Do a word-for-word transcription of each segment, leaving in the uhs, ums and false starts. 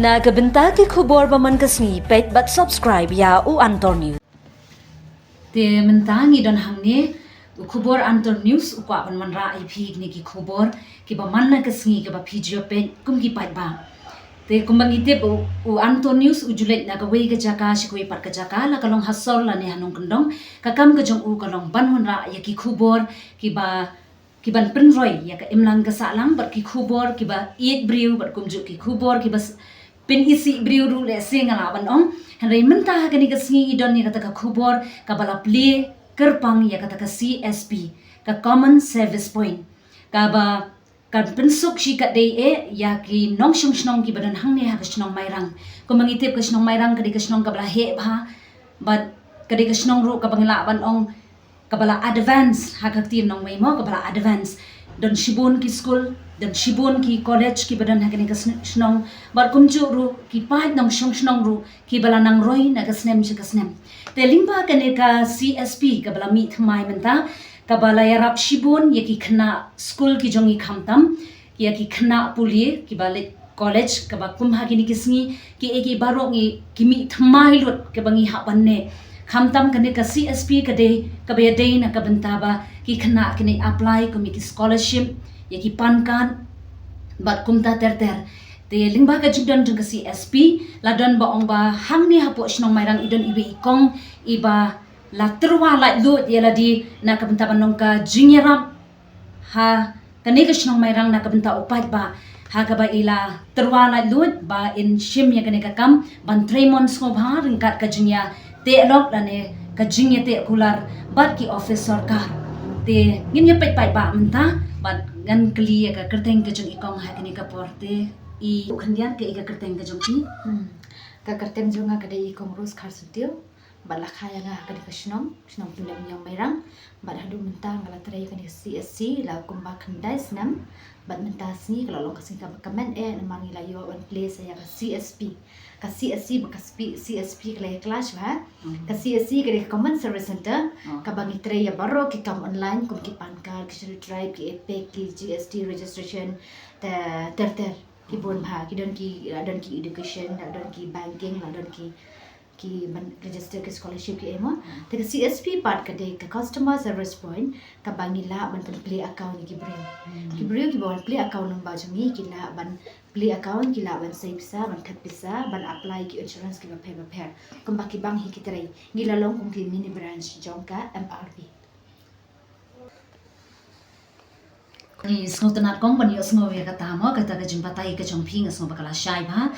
Na ka bynta ki khubor ba man ka sngi, peit bad subscribe ïa u Antor News. Te mynta ngi don hangne, u khubor Antor News u kwah ban wanrah ïa phi kine ki khubor kiba man na ka sngi kaba phi ju peit kum ki paidbah. Te kumba ngi tip, u, u Antor News u ju leit na kawei ka jaka sha kawei pat ka jaka, la ka long ha sor lane ha nongkyndong. Ka kam ka jong u ka long ban wanrah ïa ki khubor kiba, kiban pynroi ïa ka imlang ka sahlang bad ki khubor kiba ïeit briew bad kumjuh ki khubor kiba s-, pynisih briew ruh lehse nga lah ban ong. Hynrei mynta ha kane ka sngi i don ïa kata ka khubor kaba la plie kyrpang ïa kata ka C S P, ka Common Service Point, kaba kan pynsuk shi katdei eh ïa ki nongshong shnong kiba don hangne ha ka shnong Mairang. Kumba ngi tip ka shnong Mairang ka dei ka shnong kaba la heh bha bad ka dei ka shnong ruh kaba ngi lah ban ong kaba la advance ha ka ktien nongwei mo, kaba la advance. Don shibun ki skul, don shibun ki college kiba don ha kane ka sn-, shnong bad kumjuh ruh ki paid nongshong shnong ruh kiba la nang roi na ka snem sha ka snem. Te lyngba kane ka C S P kaba la mih thymmai mynta, kaba la ïarap shibun ïa ki khynnah skul ki jong ngi khamtam ïa ki khynnah pule kiba leit college, kaba kum ha kine ki sngi kiei kiei baroh ngi, ki mih thymmai lut kaba ngi hap ban neh. Khamtam kane ka C S P ka dei kaba ïadei na ka bynta ba ki khynnah kin ïa apply kum ïa ki scholarship, ïa ki pan card bad kumta ter ter. Te lyngba ka jingdon jong ka C S P la don ba ong ba hangne hapoh shnong Mairang i don iwei i kong iba la tyrwa laitluid ïa lade na ka bynta ban long ka jingïarap ha kane ka shnong Mairang na ka bynta u paidbah, ha kaba i la tyrwa laitluid ba in shim ïa kane ka kam ban trei mon sngewbha ryngkat ka jingïateh lok lane ka jingïateh kular bad ki office sorkar. Te ngin ïa peit paidbah mynta bad ngan kylli ïa ka kyrteng ka jong i kong ha kane ka por. Te i khyndiat, kaei ka kyrteng ka jong phi? Hmm. Ka kyrteng jong nga ka dei i Kong Rose Kharsyntiew. Bad la kha ïa nga ha kane ka shnong, shnong Pynlep Miaw Mairang. Bad haduh mynta nga la trei ha kane ka C S C la kumba khyndai snem. Bad mynta sngi ka la long ka sngi kaba kmen eh namar ngi la ïoh ban plie sa ïa ka C S P. Ka C S C ba ka spi-, C S P ka la ïa clash bha. Hmm. Ka C S C ka dei ka Common Service Center, oh, kaba ngi trei ïa baroh ki kam online kum ki pan card, ki Scheduled Tribe, ki EPIC, ki G S T registration, te ter ter. Ki bun bha, ki don ki, don ki education, don ki banking, don ki, ki ban register ki scholarship kiei mo. Hmm. Te ka C S P pat ka dei ka Customer Service Point, kaba ngi lah ban pynplie account ïa ki briew. Hmm. Ki briew kiba wan plie account lyngba jong ngi ki lah ban plie account, ki lah ban sei pisa, ban khet pisa, ban apply ki insurance kiba pher ba pher. Kumba ki bank hi ki trei, ngi la long kum ki mini branch jong ka M R B. Ngi sngewtynnat kong ban ïohsngew ïa kata mo, kata ka jingbatai ka jong phi nga sngew ba ka la shai bha.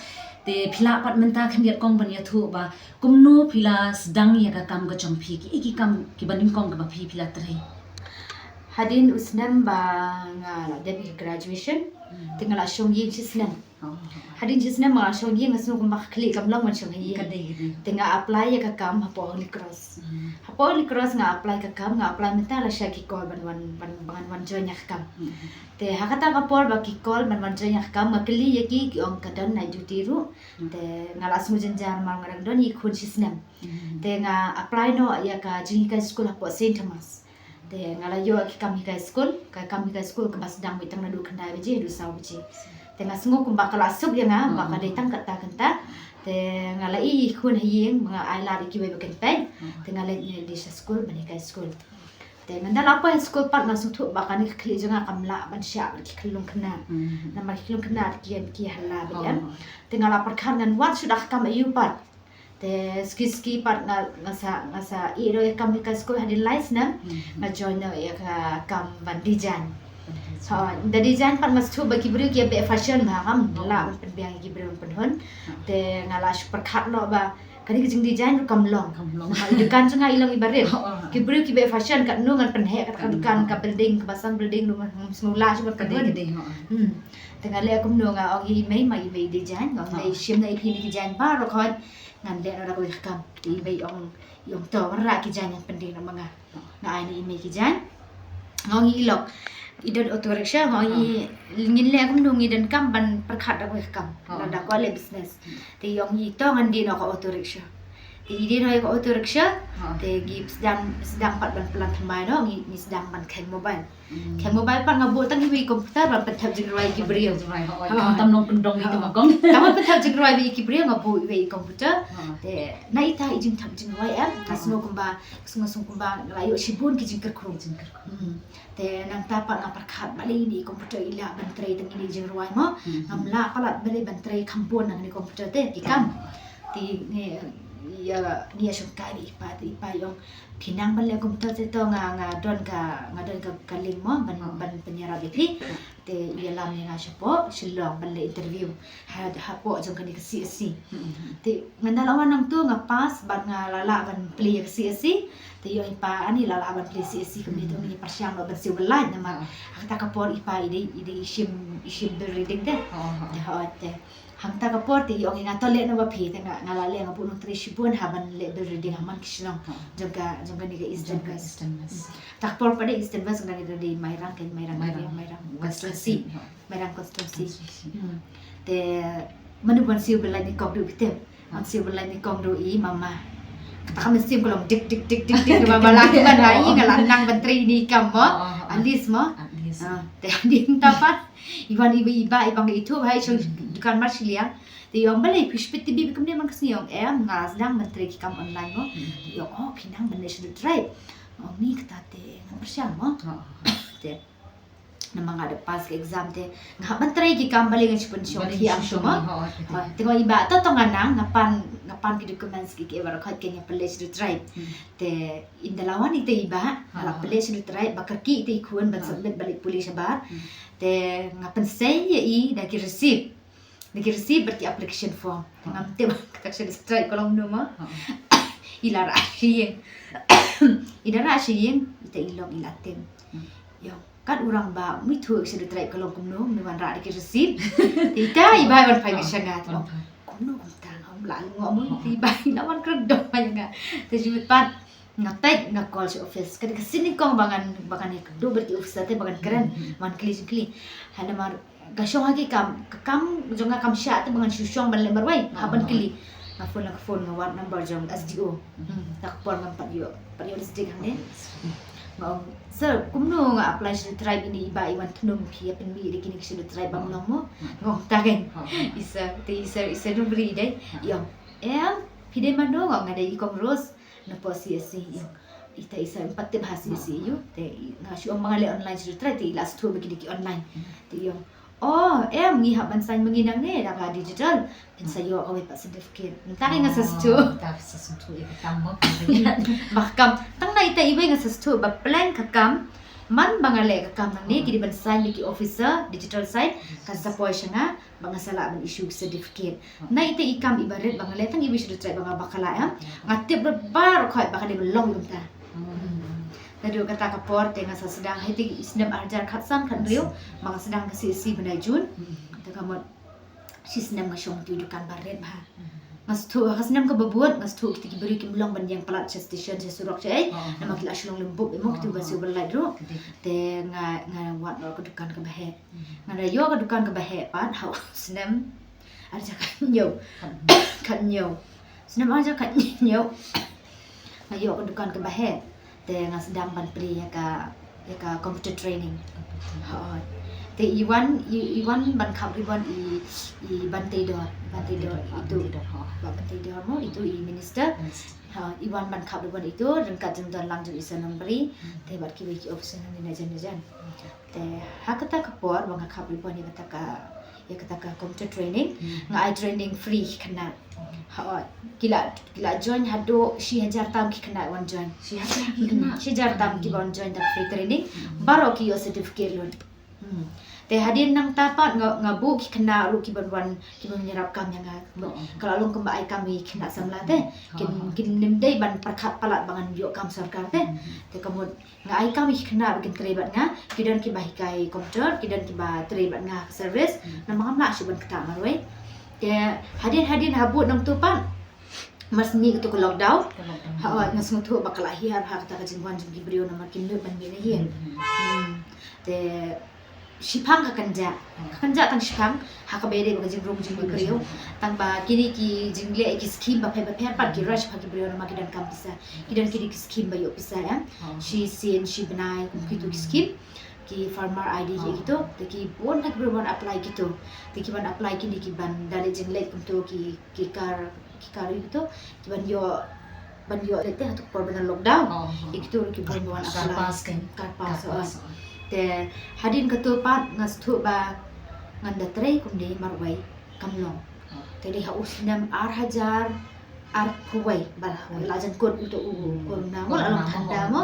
Te phi lah pat mynta khyndiat kong ban ïathuh ba kumno phi la sdang ïa ka kam ka jong phi, kiei ki kam kiba nyngkong kiba phi, phi la trei? Hadien u snem ba nga la dep ïa ka graduation, hmm, te nga la shong ïing shi snem. Oh. Hadien shi snem nga la shong ïing, nga sngew kumba ka khlieh kam long ban shong ha ïing. Ka dei, ka dei. Te nga apply ïa ka kam hapoh Holy Cross. Hmm. Hapoh Holy Cross nga apply ka kam, nga apply mynta la shah ki call ban wan, ban, ban wan join ïa ka kam. Hmm. Te ha kata ka por ba ki call ban wan join ïa ka kam, nga kylli ïa ki, ki ong ka don night duty ruh. Hmm. Te nga la sngew jynjar namar nga dang don i khun shi snem. Hmm. Te nga apply noh ïa ka jinghikai skul hapoh Saint Thomas. Te nga la ïoh ki kam hikai skul, ka kam hikai skul kaba sdang beit tang naduh khyndai baje haduh saw baje. Te nga sngew kumba ka la suk ïa nga ba ka dei tang kata kynta. Te nga la ïoh i khun ha ïing, nga ai lad ïa kiwei ba kin peit. Te nga leit ïa lade sha skul ban hikai skul. Te mynta la poi ha skul pat nga sngewthuh ba kane ka khlieh jong nga kam lah ban shah bad ki khyllung khynnah. Namar ki khyllung khynnah ki ïa ki hala beit em. Te nga la pyrkhat ngan wad shuh da ka kam aïu pat. Te suki suki pat nga, nga sa, nga sa ïeh noh ïa ka kam hikai skul hadien lai snem, nga join noh ïa ka kam ban design. Ban design. Ha, da design pat nga sngewthuh ba ki briew ki ïa beh fashion bha, ngam lah ban pynbiang ïa ki briew ban pynhun. Te nga la shu pyrkhat noh ba kane ka jingdesign ruh kam long. Kam long. Namar i dukan jong nga i long iba rit. Ki briew ki beh fashion, katno ngan pynheh kata ka dukan, ka building, kaba san building ruh ngam sngewlah shuh ban pynhun. Ka dei, ka dei, ha. Hmm. Te nga leh kumno, nga ong ïa i mei, ma i mei design, nga ong mei, shim noh ïa phi ïa ki design baroh khoit. Ngan leh noh da kawei ka kam. Te i mei i ong, i ong to, wanrah ki jaiñ, ngan pyndiang noh ma nga. Nga ai noh ïa i mei ki jaiñ. Nga ong ïa i lok, i don auto rickshaw, nga ong ïa i, ngin leh kumno, ngi donkam ban pyrkhat da kawei ka kam. Lada kwah leh business. Te i ong ïa i to, ngan die noh ka auto rickshaw. Te i dei noh ïa ka auto rickshaw. Ha. Te ngi sdang, sdang pat ban plan thymmai noh, ngi, ngi sdang ban kheng mobile. Hmm. Kheng mobile pat nga buh tang iwei i computer ban pynthep jingrwai ïa ki briew. Jingrwai, ha, ha. Khamtam nongkyndong ito, ha, ma kong. Tang ban pynthep jingrwai ïa ki briew nga buh iwei i computer. Ha. Te na ita i jingthep jingrwai em, nga, ha, sngew kumba, sngew, sngew kumba nga la ïoh shibun ki jingkyrkhu. Ki jingkyrkhu. Hmm. Te nangta pat nga pyrkhat balei ine i computer i lah ban trei tang ine i jingrwai mo. Hmm. Ngam lah palat balei ban trei kham bun na kane i computer te ki kam. Te ngi, ïa, ngi ïa shongkai bad i pa, te i pa i ong phi nang ban leh computer te to nga, nga don ka, nga don ka, ka link mo ban, hmm, ban pynïarap ïa phi. Te i ïalam ïa nga shapoh Shillong ban leh interview ha, hapoh jong kane ka C S C. Hmm. Te nga la wan nangtu nga pass bad nga la lah ban plie ïa ka C S C. Te i ong i pa ani la lah ban plie C S C kumne, te ong ïa pyrshang noh ban siew byllait namar, ah, ha kata ka por i pa i dei, i dei i shim, i shim bill reading te. Oh, oh. Te hooid te. Hangta ka por te i ong ïa nga to leh noh ba phi, te nga, nga la leh, nga buh nongtrei shibun ha ban leh bill reading ha man ki shnong, oh, jong ka, jong kane ka Eastern West. Eastern West. Hmm. Ta ka por pat de Eastern West, nga dei Mairang, ka Mairang, Mairang. Mairang. Mairang West constituency. West, oh. Mairang constituency. Constituency. Hmm. Te mano ban siew byllait nyngkong ruh phi tip. Ban siew byllait nyngkong ruh i mama. Kata ka mynsiem ka long dik dik dik dik dik, mama la ki ban ha i, nga la nang ban trei ine i kam mo. Oh, oh, oh. At least mo. At least. Ah, te hadien ta pat i wan i, i ba, i ba nga ithuh ha i sha, hmm, dukan marshiliang. Te i ong balei phi shu peit T V kumne man ka sngi? I ong em, nga sdang ban trei ki kam online mo. Hmm. Te i ong oh phi nang ban leh shadow tribe. Ong ni kata te ngan pyrshang mo. Oh, oh, oh. Te namar nga da pass ka exam te nga hap ban trei ki kam, balei ngan shu pynshong, balei ngan shu pynshong mo. Ho, te nga ong i ba to, to nga nang, nga pan, nga pan ki documents ki, ki baroh khoit, nga pynleit shadow tribe. Hmm. Te ynda la wan ita i ba, nga la, ha, pynleit shadow tribe, ba kyrkieh ita i khun ban, ha, submit bad leit pule shabar. Hmm. Te nga pynsei ïa i da ki receipt. Da ki receipt bad ki application form. Te, ha, ngam tip kata ka shadow tribe ka long kumno mo. Ha. I la rah sha ïing. I da rah sha ïing, ita i long i la tip. Hmm. Ïa, kat u rangbah, um ithuh shadow tribe ka long kumno, me wanrah da ki receipt. Te ita i ba i wan phai, ah, sha nga, te, wan phai. Kumno kumta, ngam lah lyngngoh mo, oh, te i ba i la wan kren dong ïa nga. Te jingmut pat nga peit, nga call sha office. Ka dei ka sien nyngkong ba ngan, ba ngan ïakynduh bad ki officer te ba ngan kren, hmm, hmm, ban kylli jingkylli. Ha namar ka shong ha ki kam, ka kam jong nga kam shah te ba ngan shu shong ban leh marwei. Hap ban, oh, kylli. Nga phone, la ka phone, nga wad number jong S D O. Hmm. Ta ka por ngam pat ïoh, pat ïoh district hangne. Nga ong, sir, kumno nga apply shadow tribe, ine i ba i wan thnum, phi ïa pynmih da kine ki shadow tribe bym long mo. Hmm. Nga ong ta kein. Oh. I sir, te i sir, i sir Nongbri dei. Hmm. I ong em, phi dei mano? Nga ong nga dei i Kong Rose. Na pdeng C S C ïa. Ita i sir em pat tip ha C S C ïa. Te nga shu ong ba nga leh online shadow tribe, te i la sngewthuh ba ki dei ki online. Hmm. Te i ong, oh em, ngi hap ban sign ma ngi nangne da ka digital. Phin sa ïoh kawei pat certificate. Mynta ka nga sa sngewthuh. Oh, mynta sa sngewthuh ïa ka kam mo. Ba ka kam tang na ita iwei nga sa sngewthuh ba pleng ka kam. Man ba nga leh ka kam nangne, hmm, ki dei ban sign da ki officer, digital sign. Yes. Kan sa poi sha nga. Ba nga sa lah ban issue certificate. Hmm. Na ita i kam iba rit ba nga leh tang iwei shadow tribe ba nga bakla em. Hmm. Nga tip ruh baroh khoit ba ka dei ban long kumta. Hmm. Naduh kata ka por te nga sa sdang, ha ita i snem arhajar khatsan khathynriew, ba nga sdang ka C S C bnai June. Hmm. Te ka mut shi snem nga shong ha ita i dukan ba rit bha. Hmm. Nga sngewthuh ha ka snem kaba bud, nga sngewthuh kita ki briew kim long ban ïeng palat sha station, sha surok, sha ei. Oh, oh. Namar ki la shu long lymbuk, eh, mo, kita, oh, ba, oh, siew byllait ruh. Te nga, nga wad noh ka dukan kaba heh. Nga da ïoh ka dukan kaba heh pat ha u snem arhajar khathynñiew. Khathynñiew. Snem arhajar khathynñiew nga ïoh ka dukan kaba heh. Te nga sdang ban plie ïa ka, ïa ka computer training. Computer. Hooid. Te i wan, i, i wan ban khap ribbon i, i Bah Teidor, Bah Teidor, Bah Teidor, itu. Bah Teidor, ho. Bah Teidor mo, itu i minister. Minister. Ha, i wan ban khap ribbon itu ryngkat jingdon lang jong i Sir Nongbri. Hmm. Te bad kiwei ki officer na jan na jan. Okay. Te ha kata ka por ba nga khap ribbon ïa kata ka, ïa kata ka computer training, hmm, nga ai training free ki khynnah. Hmm. Ha, ki la, ki la join haduh shi hajar tam ki khynnah wan join. Shi hajar ki khynnah? Hmm, shi hajar tam ki wan join da free training. Hmm. Baroh ki ïoh certificate lut. Hmm. Te hadien nangta pat nga, nga buh ki khynnah ruh ki ban wan, ki ban ïarap kam ïa nga. Oh, oh. Ka la long kumba ai kam ïa ki khynnah samla te. Oh, oh. Kin, kin ym dei ban pyrkhat palat ba ngan ïoh kam sorkar te. Hmm. Te ka mut nga ai kam ïa ki khynnah ba kin trei bad nga, ki don kiba hikai computer, ki don kiba trei bad nga ha ka service, hmm, namar ngam lah shuh ban ktah marwei. Te hadien, hadien ha bud nangtu pat, mar shu mih katu ka lockdown. Ka lockdown. Ha, nga sngewthuh ba ka la hiar ha kata ka jingwan jong ki briew namar kim nud ban mih na ïing. Hmm. Hmm. Te Shipang ka kynjah. Ka kynjah tang shipang ha kaba ïadei bad ka jingrung jingmih briew. Tang ba kine ki jingleh ki skim bapher bapher pat ki rush bha ki briew namar ki donkam pisa. Ki don kine ki skim ba ïoh pisa em. Shi sien shi bnai kum kito ki skim. Ki farmer I D ki kito. Te ki bun ha ki briew ban apply kito. Te ki ban apply kine ki ban da leh jingleh kumto ki ki kar ki kar ïa kito ki ban ïoh ban ïoh leh te ha tu por ban lockdown. Ïa kito ki ban ban apply. Kar pass kan. Kar pass. Te hadien kato pat nga sngewthuh ba ngan da trei kumne marwei kam long. Te dei ha u snem ar hajar arphew wei ba la jangkut uto u corona mo la long thanda mo.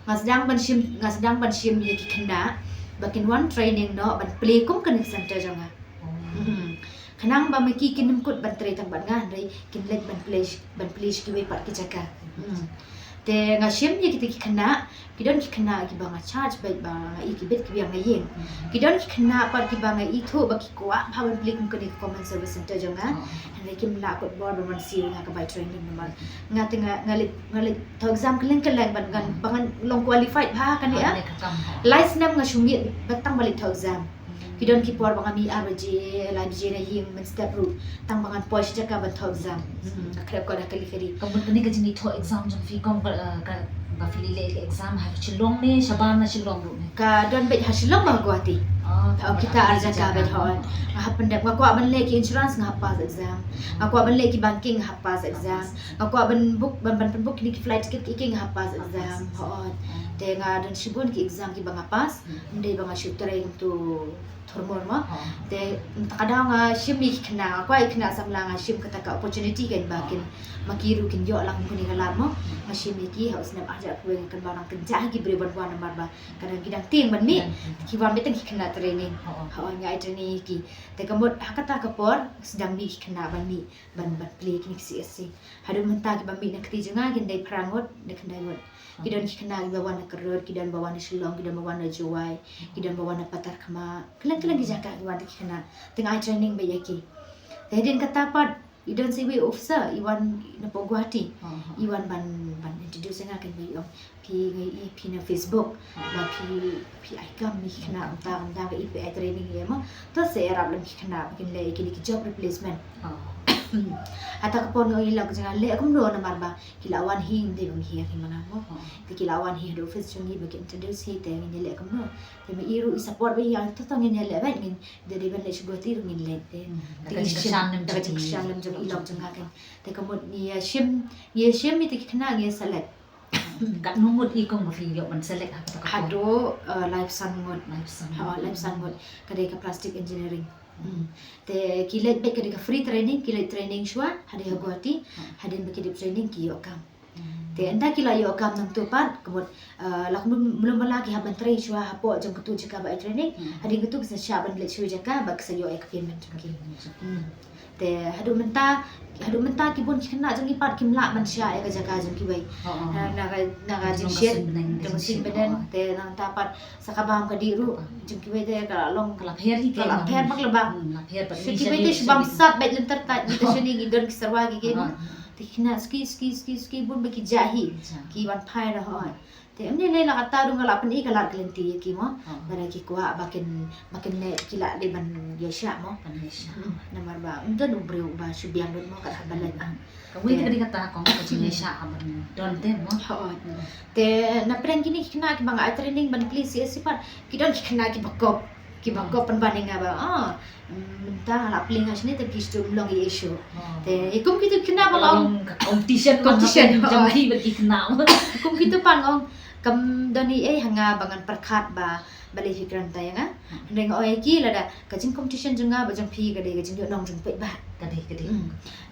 Nga sdang ban shim nga sdang ban shim ïa ki khynnah ba kin wan training noh ban plie kum kane ka center jong nga. Khnang ba ma ki kin ym kut ban trei tang bad nga hynrei kin leit ban plie ban plie sha kiwei pat ki jaka. Te nga shim ïa kita ki khynnah, ki don ki khynnah kiba nga charge beit ba nga ïa ki bit ki biang na ïing. Ki don ki khynnah pat kiba nga ithuh ba ki kwah bha ban plie kum kane ka common service center jong nga. Hynrei kim lah kut bor ban wan siew nga ka bai training namar nga te nga nga leit nga leit thaw exam kylleng kylleng ban ngan ba ngan long qualified bha kane ah. Lai snem nga shu miet ba tang ba leit thaw exam. Ki don ki por ba nga mih ar baje lai baje na ïing mynstep ruh tang ba ngan poi sha jaka ban thaw exam. Nga khreh ko da kali kali. Ka mut kane ka jingithaw exam jong phi kong ka ba phi leh ka exam ha Shillong ne shabar na Shillong ruh ne? Ka don beit ha Shillong bad Guwahati. Kita ar jaka beit hoi. Nga hap pyndep nga kwah ban leh ki insurance nga hap pass exam. Nga kwah ban leh ki banking nga hap pass exam. Nga kwah ban book ban ban pynbook ki flight ticket ki ki nga hap pass exam. Hoi. Te nga don shibun ki exam kiba nga pass. Ym dei ba nga shu trei kumto thurmur mo. Te mynta ka daw nga shim ïa ki khynnah, nga kwah ïa ki khynnah samla nga shim kata ka opportunity kan ba kin ma ki ruh kin ïoh lang kane ka lad mo. Nga shim ïa ki ha u snem ar hajar arphew wei nga kynmaw nang kynjah ha ki briew ban wan namar ba ka dang ki dang tieng ban mih. Ki wan beit tang ki khynnah training. Hooid nga ai training ïa ki. Te ka mut ha kata ka por sdang mih ki khynnah ban mih ban ban plie kine ki C S C. Haduh mynta kiba mih na kti jong nga kin dei phra ngut, dei khyndai ngut. Ki don ki khynnah kiba wan na Kerut, ki don ba wan na Shillong, ki don ba wan na Jowai, ki don ba wan na Patharkhmah. Kylleng kylleng ki jaka ki wan ki khynnah. Te nga ai training beit ïa ki. Te hadien kata pat i don sa iwei i officer i wan na poh Guwahati. I wan ban ban introduce ïa nga kan ba i ong phi nga ïohi phi na Facebook. Ba phi phi ai kam ïa ki khynnah mynta mynta ba i phi ai training ïa mo. To sa ïarap lem ki khynnah ba kin leh ïa kine ki job replacement. Hata ka por nga ong ïa i lok jong nga leh kumno namar ba ki la wan hi ym dei ba ngi hiar hi ma nga mo. Te ki la wan hi ha office jong ngi ba ki introduce hi te ngin ïaleh kumno. Te ma i ruh i support ba i ong to to ngin ïaleh beit ngin da dei ban leh sha Guwahati ruh ngin leh te. Te ngin shem da ka jingkyrshan lem jong i lok jong nga kan. Te ka mut ngi ïa shim ngi ïa shim ïa te ki khynnah ngi ïa select. Katno ngut i kong ba phi ïoh ban select ha kata ka por? Haduh laiphew san ngut. Laiphew san. Ha laiphew san ngut. Ka dei ka plastic engineering. Te ki leit beit ka dei ka free training, ki leit training shuwa hadien ha Guwahati. Hadien ba ki dep training ki ïoh kam. Te ynda ki la ïoh kam nangtu pat ka mut la kumno mlum mala ki hap ban trei shuwa hapoh jong katu jaka ba ai training. Hadien katu ki sa shah ban leit shuwa jaka ba ki sa ïoh ïa ka payment jong ki. Te haduh mynta haduh mynta ki bun ki khynnah jong ngi pat kim lah ban shah ïa ka jaka jong kiwei. Na ka na ka jingshet jong ka suiñ bneng te nangta pat sa ka bam ka dih ruh jong kiwei te ka long ka la pher hi ka la pher bak la bak. Shu kiwei te shu bam sat beit lynter tait ngi te shane ngi don ki serwa ki ki mo. Te ki khynnah suki suki suki suki bun ba ki jah hi ki wan phai da hoi. Te ym ne ne la kata ruh nga la pyni ka lad ka lynti ïa ki mo. Lada ki kwah ba kin ba kin leh ki lah dei ban ïa shah mo. Ban ïa shah. Namar ba ym don u briew ba shu biang lut mo kat haba leh. Kawei te ka dei kata kong ka jingïa shah ha ban don te mo. Hooid. Te na pdeng kine ki khynnah kiba nga ai training ban plie C S C pat ki don ki khynnah kiba kop kiba kop pynban ïa nga ba ah mynta la plie nga shane te ki shu long ïa shu. Te kum kitu ki khynnah ba long competition competition jong ki bad ki khynnah. Kum kitu pat nga ong kam don ei ei ha nga ba ngan pyrkhat ba balei phi kren ta ïa nga. Hynrei nga ong ïa ki lada ka jing competition jong nga bad jong phi ka dei ka jingïohnong jong phi ba. Ka dei ka dei.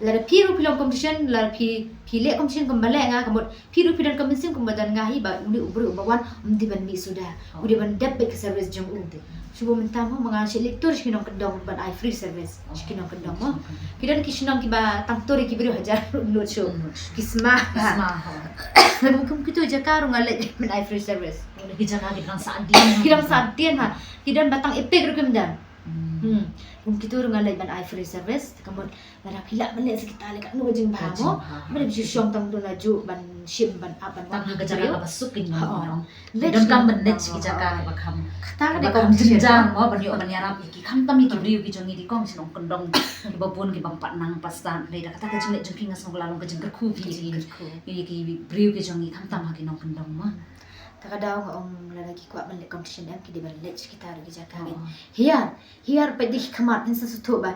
Lada phi ruh phi long competition lada phi phi leh competition kumba leh nga ka mut phi ruh phi don ka mynsiem kumba don nga hi ba une u briew uba wan um dei ban mih suda. U dei ban dep beit ka service jong u. Shu ba mynta mo ma nga shu leit tur sha ki nongkyndong ban ai free service. Sha ki nongkyndong mo. Ki don ki shnong kiba tang tur ïa ki briew hajar lut shu. Ki sma. Ki sma. Kum kitu jaka ruh nga leit ban ai free service. Ki jaka ki dang sah dien. Ki dang sah dien ha. Ki don ba tang epek ruh kim don. Hmm. Kum kitu ruh nga leit ban ai free service, te ka mut lada phi lah ban leh sa kita leh katno ka jingbha mo. Ba dei shu shong tang tu la ju ban shim ban ap ban wan ha ka jaka kaba suk kin mo. Leit donkam ban leit sha ki jaka kaba kham, kata ka dei competition jynjar mo, ban ïoh ban ïarap ïa ki, khamtam ïa ki briew ki jong ngi, dei kong shnong kyndong kiba bun kiba ym pat nang pat stad. Lada kata ka jingleit jong ki, nga sngew ka la long ka jingkyrkhu ïa ki, ïa ki briew ki jong ngi, khamtam ha ki nongkyndong mo. Ta ka daw nga ong lada ki kwah ban leh competition em, ki dei ban leit sha kita ruh ki jaka. Hiar, hiar peit da ki khmat, phin sa sngewthuh ba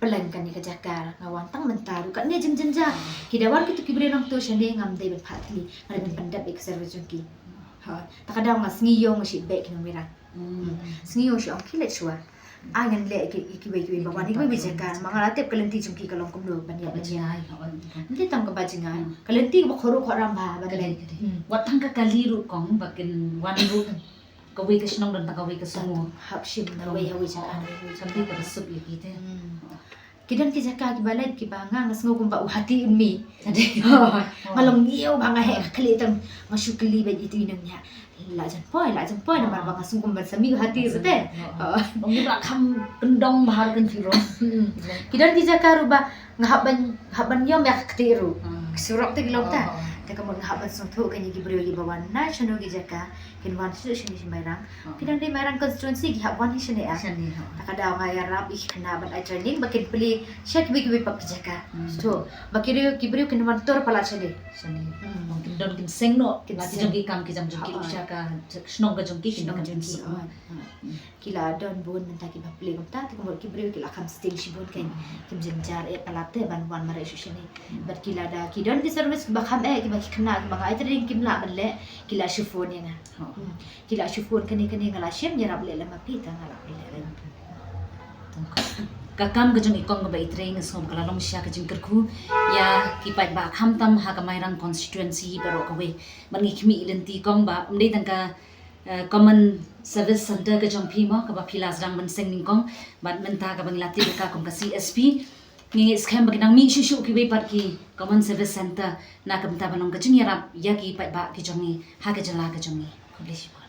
pleng kane ka jaka, nga wan tang mynta ruh katne jingjynjar. Ki da wan kitu ki briew nangtu shane, ngam dei ban phah tylli, nga dei ban pyndep ïa ka service jong ki. Ha, ta ka daw nga sngew ïong, nga shim beit ki nongmirang. Sngew ïong, shu ong ki leit shuwa. Ai ngan leh ïa ki, ïa kiwei kiwei ba wan ïa kiwei kiwei jaka, ma nga la tip ka lynti jong ki ka long kumno ban ïap ban ïap. Ym dei tang kaba jngai, ka lynti kaba khot ruh khot ram bha ban leh. Wat tang ka kali ruh kong ba kin wan ruh kawei ka shnong don tang kawei ka sngi, hap shim na wei ha wei jaka. Kam dei kaba suk ïa ki te. Ki don ki jaka kiba leit kiba nga, nga sngew kumba u hati un mi. Nga long ïew ba nga heh ka khlieh tang, nga shu kylli beit ïa tu ïa nang ïa. La jan poi, la jan poi, namar ba nga sngew kumba sa mih u hati ruh te. Ong ba kham kyndong bha ruh kan phi ruh. Ki don ki jaka ruh ba nga hap ban, hap ban ïom ïa ka kti ruh. Surok te ki long te. Te ka mut nga hap ban sngewthuh kane ki briew kiba wan na shano ki jaka, kin wan shuh shane sha Mairang. Ki dang dei Mairang constituency, ki hap wan hi shane ah. Shane, ha. Ta ka daw nga ïarap ïa ki khynnah ban ai training ba kin plie sha kiwei kiwei pat ki jaka. To ba ki briew, ki briew kin wan tur palat shane. Shane. Kin don kin seng noh la ki jong ki kam ki jam jong ki, sha ka shnong ka jong ki, kin don kin seng noh. Ki la don bun mynta kiba plie kumta, te kumba ki briew ki la kham sting shibun, kein kim jynjar eh palat te ban wan mareh shuh shane. Bad ki la da, ki don ki service kiba kham eh, kiba ki khynnah kiba nga ai training kim lah ban leh, ki la shu phone ïa nga. Ki la shu phone, kane kane nga la shim, ïarap leh lem ma phi, te nga la leh lem. Ka kam ka jong i kong kaba i trei, nga sngew ba ka la long shisha ka jingkyrkhu ïa ki paidbah, khamtam ha ka Mairang constituency baroh kawei. Bad ngi khmih lynti kong ba ym dei tang ka eh, Common Service Centre ka jong phi mo, kaba phi la sdang ban seng nyngkong, bad mynta kaba ngi la tip ka kum ka C S P. Ngi ngeit skhem ba kin nang mih shuh shuh kiwei pat ki Common Service Centre na ka bynta ban long ka jingïarap ïa ki paidbah ki jong ngi ha ka jylla ka jong ngi. Khublei shibun.